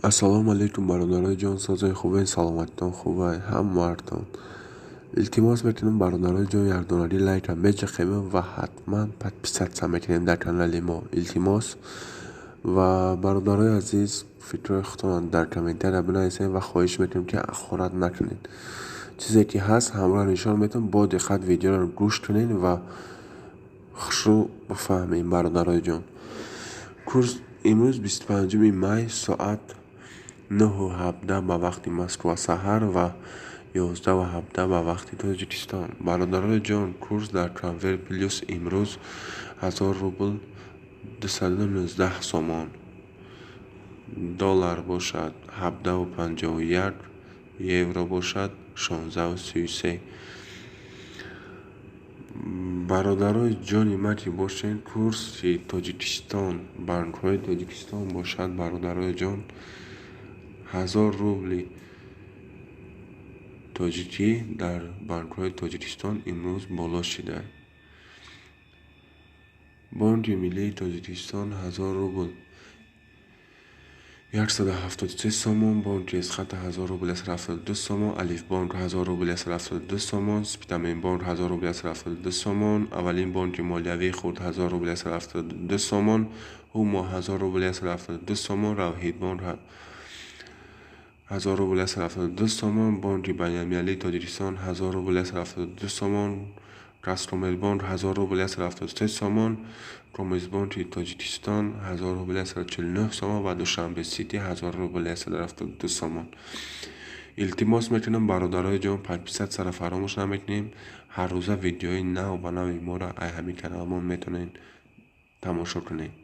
Ассалому алайкум, бародарои ҷон, созои хубен, саломатитон хубай ҳамаартон. Илтимос мекунам, бародарои ҷон, якдонаги лайка мечахем ва ҳатман подписаться мекунем дар канали мо. Илтимос. Ва бародарои азиз, фикрҳои худтонро дар комментария бинависед ва хоҳиш мекунем, ки ҳақорат накунед. Чизе ки ҳаст, ҳамроҳ нишон медиҳам, бо диққат видеоро гӯш кунед ва хушрӯ бифаҳмем, бародарои ҷон. Курс имрӯз 25 май, соат 9:17 ба вақти Москва саҳар ва 11:17 ба вақти Тоҷикистон. Бародарои ҷон, курс дар Конверт Плюс имрӯз 1000 рубл 219 сомон, доллар бошад 17,51, евро бошад 16,33. Бародарои ҷони ман, ки бошед, курси Тоҷикистон, банкҳои Тоҷикистон бошад, бародарои ҷон, 1000 рубли тоҷикӣ дар банкҳои Тоҷикистон имрӯз боло шуда. Бонки Миллии Тоҷикистон 1000 рубл 173 сомон, Бонки Эсхата 1000 рубл 172 сомон, Алифбонк 1000 рубл 172 сомон, Спитаменбонк 1000 рубл 172 сомон, Аввалин бонки молиявии хурд 1000 рубл 172 сомон, Ҳумо 1000 рубл 172 сомон, Равҳидбонк 1000 рубл 172 сомон, Бонки Байналмилалии Тоҷикистон 1000 рубл 172 сомон, Казкоммерцбонк 1000 рубл 173 сомон, Коммерцбонки Тоҷикистон 1000 рубл 149 сомон ва Душанбе Сити 1000 рубл 172 сомон. Илтимос мекунам, бародарои ҷон, подписаться ро фаромӯш намекунем. Ҳаррӯза видеои нав ба нави моро ай ҳамин каналамон метавонед тамошо кунед.